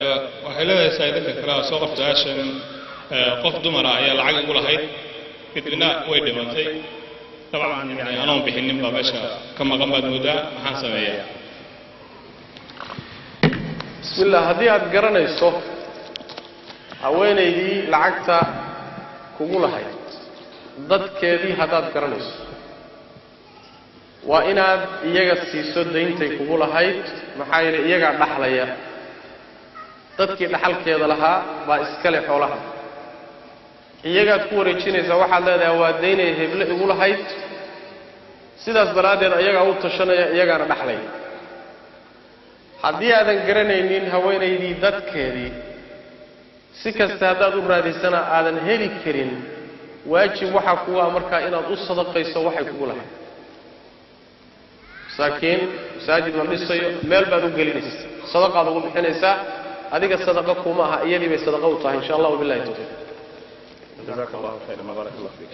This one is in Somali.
Waxay leedahay saa'ilada kale soo qof su-aashan, qof dumara ayaa lacag igu lahayd, kadibna way dhimatay. Dabcan yani anoon bixinin baa meesha ka maqan baad moodaa. Maxaan sameeyaa? Bismi illah. Haddii aad garanayso haweenaydii lacagta kugu lahayd dadkeedii, haddaad garanayso, waa inaad iyaga siiso dayntay kugu lahayd. Maxaa yeelay iyagaa dhaxlaya, dadkii dhaxalkeeda lahaa baa iskale xoolaha. Iyagaad ku wareejinaysaa. Waxaad leedahay: "Waa daynay heble igu lahayd." Sidaas daraaddeed iyagaa u tashanaya, iyagaana dhaxlaya. Haddii aadan garanaynin haweenaydii dadkeedii, si kasta haddaad u raadisana aadan heli karin, waajib waxaa kugu ah markaa inaad u sadaqayso waxay kugu lahayd. Masaakiin, masaajid la dhisayo, meel baad u gelinaysa, sadaqaad ugu bixinaysaa. Adiga sadaqa kuma aha, iyadii bay sadaqa u tahay, insha Allah. Wabillahi tawfiiq. Jazaaka Allahu khayran, baarak Allah fiik.